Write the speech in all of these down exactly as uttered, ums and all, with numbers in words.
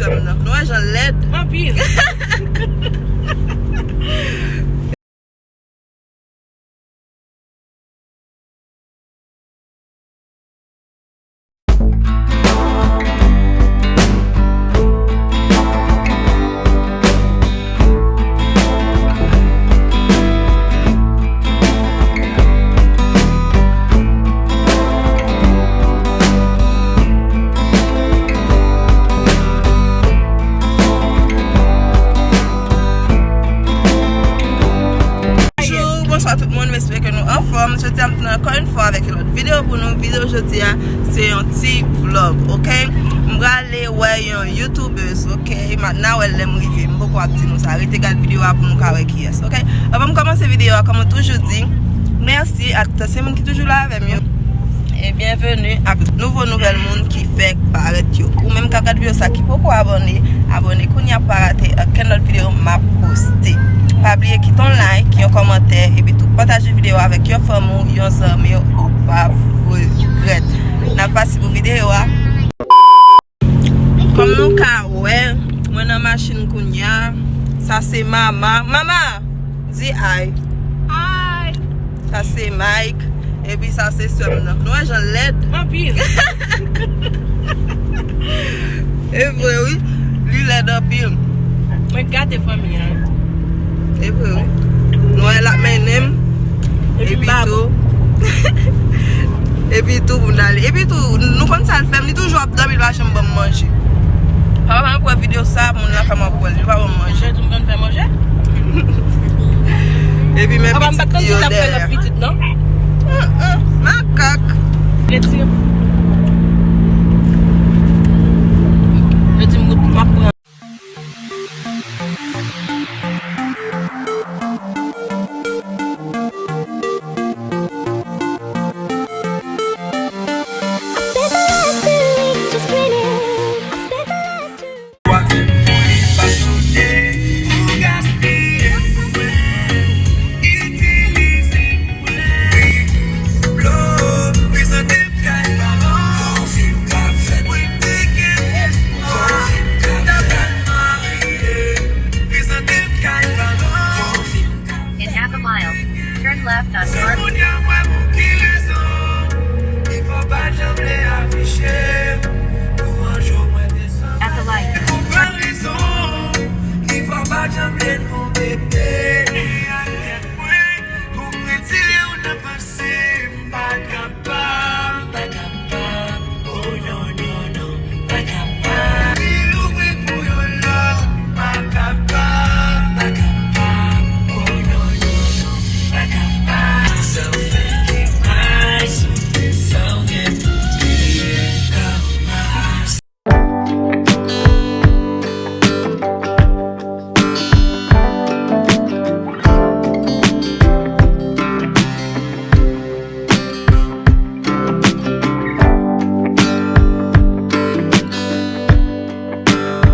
Sè m nan. Nou wè jan l lèd? Anpil. Bonjou, bonswa tout moun, m espere ke nou anfòm. Jodi a m tounen ankò yon fwa avèk yon lòt videyo pou nou. Videyo jodi a, se yon ti vlog, oke? M prale wè yon youtubeuse, oke? M a, n a wè l lè m rive. M poko ap di nou sa. Rete gad videyo a pou nou ka wè kiyès, oke? Anvan m kòmanse videyo a, kòm m toujou di, mèsi ak se moun ki toujou la avè m yo. E byenveni ak nouvo nouvèl moun ki fèk parèt yo. Ou menm k ap gad videyo sa ki poko abòne, abòne kounye a pou pa rate okenn lòt videyo m ap poste. Pa bliye kite yon like, yon kòmantè, epi tou pataje videyo avèk yon fanmi w, yon zanmi w, ou p ap regrèt. N ap pase pou videyo a. Kòm nou ka wè, mwen nan machin kounye a. Sa se mama. Mama! Di hi. Hi. Sa se Mike. Epi sa se sè m nan. Nou wè jan l lèd? Anpil. E vre, wi. Li lèd anpil. Mwen gate fanmi an. E vre, wi. Nou wè l ap mennen m. Epi m babou. Epi tou, pou n ale. Epi tou, nou konn sa l fè m. Li toujou ap dòmi, li pa janm ban m manje. Papa m ap wè videyo sa, moun nan kòman ap wè l. Li pa ban m manje. Jodi m konn fè manje? Epi men pitit li yo dèyè. Papa m pa t konn si l ap fè lòt pitit, non? Mm, mm, makak. Rete. Yo di m, m ap pran. In half a mile, turn left on North. At the light.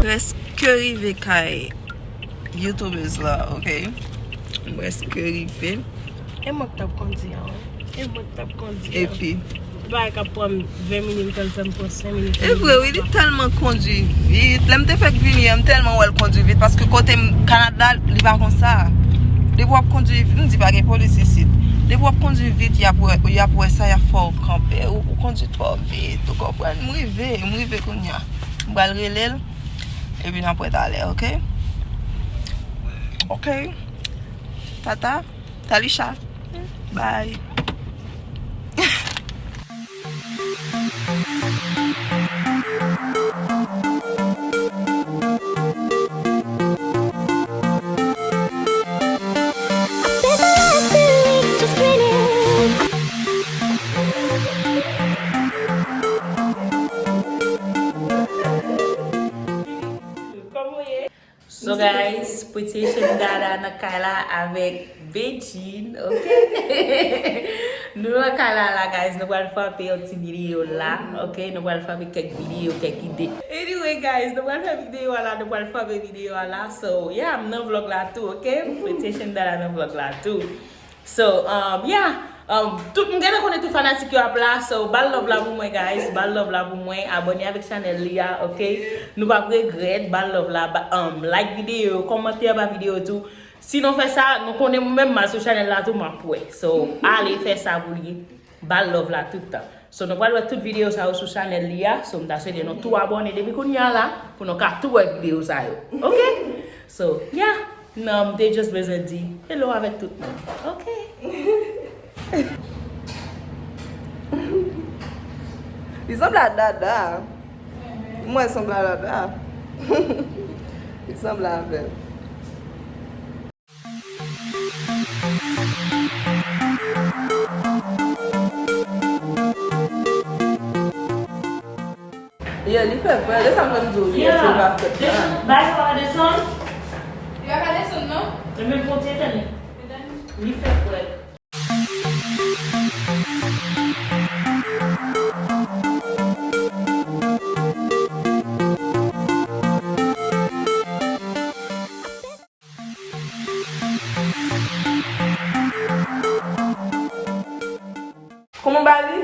Prèske rive kay youtubeuse la, oke? M prèske rive. E mwen k t ap kondi an, wi. E mwen k t ap kondi an. Epi? Bagay k ap pran m ven minit, li fè m pran senk minit. E vre, wi, li tèlman kondi vit. Lè m te fèk vini an, m tèlman wè l kondi vit, paske kote m, Kanada, li pa konsa. Depi w ap kondi vit, m di pa gen polis isit. Depi w ap kondi vit, y ap wè, y ap wè sa, y ap fè w kanpe. Ou, ou kondi twò vit, ou konprann? M rive, m rive kounye a. M pral rele l, epi n ap wè talè, oke? Oke. Tata, Talisha. Bye. So guys, Pretty Haitian Dada nan kay la avèk Bedjine, oke? Nou nan kay la la, guys, nou pral frape yon ti videyo la, oke? Nou pral frape kèk videyo, kèk ide. Anyway, guys, nou pral fè videyo a la, nou pral frape videyo a la. So, yeah, m nan vlog la tou, oke? Pretty Haitian Dada nan vlog la tou. So, um, yeah. Um, tout, m gentan konnen tout fanatik yo ap la, so ba l love la pou mwen, guys, ba l love la pou mwen, abòne avèk chanèl li a, ok? Nou p ap regrèt, ba l love la, ba, um, like videyo, kòmante anba videyo tou. Si nou fè sa, nou konnen mwen menm m al sou chanèl la tou, m ap wè. So, ale fè sa pou li, ba l love la tout tan. So, nou pral wè tout videyo sa yo sou chanèl li a, so m ta swete nou tou abòne depi kounye a la, pou nou ka tou wè videyo sa yo, ok? So, yeah. Non, m te just bezwen di hello avèk tout moun. Ok. Li sanble a Dada. Mwen sanble a Dada. Li sanble avè l. Yeah, li fè frèt. E sa m konn di w, li, yeah, èske li pa frèt? Desann, bay papa desann. Li pa ka desann, non? Ebyen, fè yon ti etènèl. Li fè frèt. Kòman w ba li?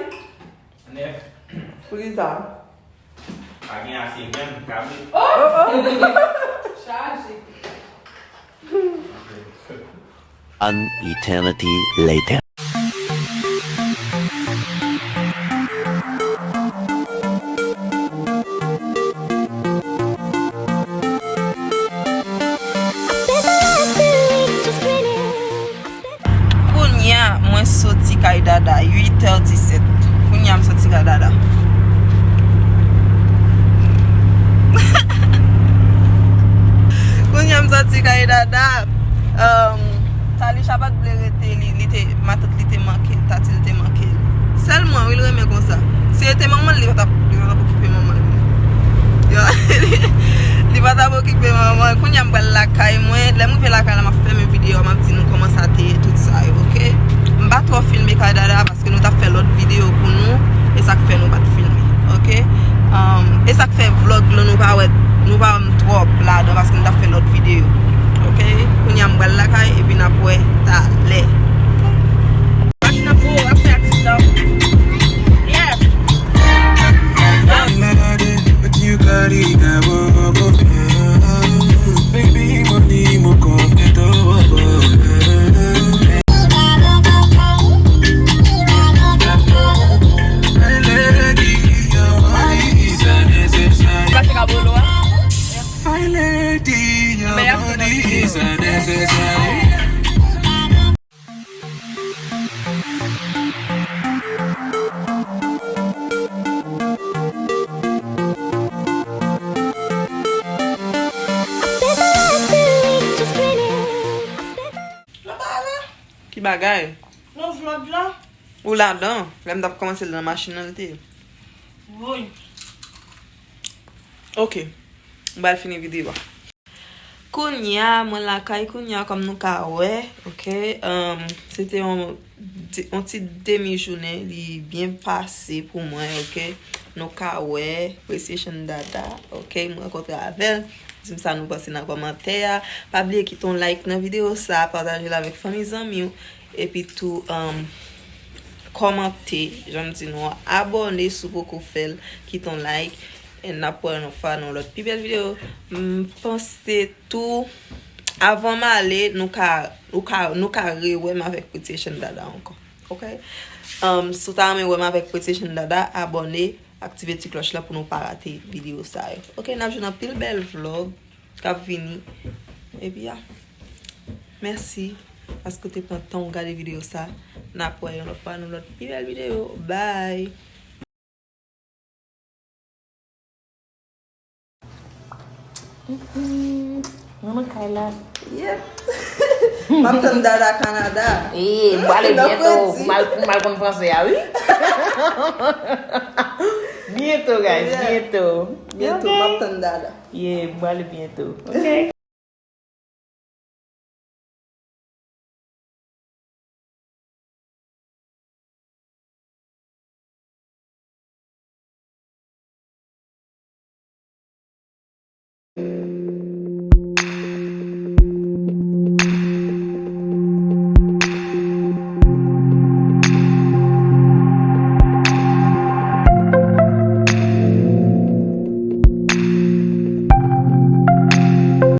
Nèf. Poukisa? Pa gen ase vyann, m ka met. Oh! Oh, oh! Chaje. An eternity later. Kounye a, mwen soti kay Dada, uit è disèt. Kounye a, m soti kay Dada. Kounye a, m soti kay Dada. Um, Talisha pa t vle rete, li, li te, matant li te manke l, tati l te manke l. Sèl mwen, wi, l renmen konsa. Si se te manman l, li pa t ap, li pa t ap okipe manman l. Yo, li, li pa t ap okipe manman l. Kounye a, m pral lakay mwen. Lè m rive lakay la, m ap fèmen videyo a, m ap di nou kòman sa te ye, tout sa yo, ok? M pa twò filme kay Dada, paske nou t ap fè lòt videyo pou nou, e sa k fè nou pa t filme, ok? Um, e sa k fè vlòg lan nou pa wè, nou pa wè m twòp ladan, paske m t ap fè lòt videyo, ok? Kounye a m pral lakay, epi n ap wè talè. Machin ap wowo, ap fè aksidan. Yeah. Baby, money, mo konfyans. Pase ka bolo a. Fine lady, your body is unnecessary. Ki bagay? Nan vlòg la. Ou ladan? Lè m t ap kòmanse l nan machin nan, l te ye. Woy. Ok. M pral fini videyo a. Kounye a, mwen lakay kounye a, kòm nou ka wè, ok? Um, se te yon, yon ti demi jounen, li byen pase pou mwen, ok? Nou ka wè, Precision Dada, ok? Mwen rankontre avè l. Di m sa nou panse nan kòmantè a. Pa bliye kite yon like nan videyo sa, pataje l avèk fanmi zanmi w. Epi tou, um, kòmante, jan m di nou an, abòne si w poko fè l, kite yon like. E n ap wè yon fwa nan yon lòt pi bèl videyo. M panse tou, avan m ale, nou ka, nou ka, nou ka rewè m avèk Precision Dada ankò. Ok? Um, si w ta renmen wè m avèk Precision Dada, abòne, aktive ti klòch la pou nou pa rate videyo sa yo. Ok, n ap jwenn anpil bèl vlòg k ap vini. Epi, ya. Mèsi paske w te pran tan w gade videyo sa. N ap wè yon lòt fwa nan lòt pi bèl videyo. Bye! Mwen nan kay la. Yep. M ap tann Dada Kanada. Ee, m prale byento. Pou m al, pou m al konn franse a, wi. Byento, guys, byento. Byento, m ap tann Dada. Yeah, m prale byento. Ok.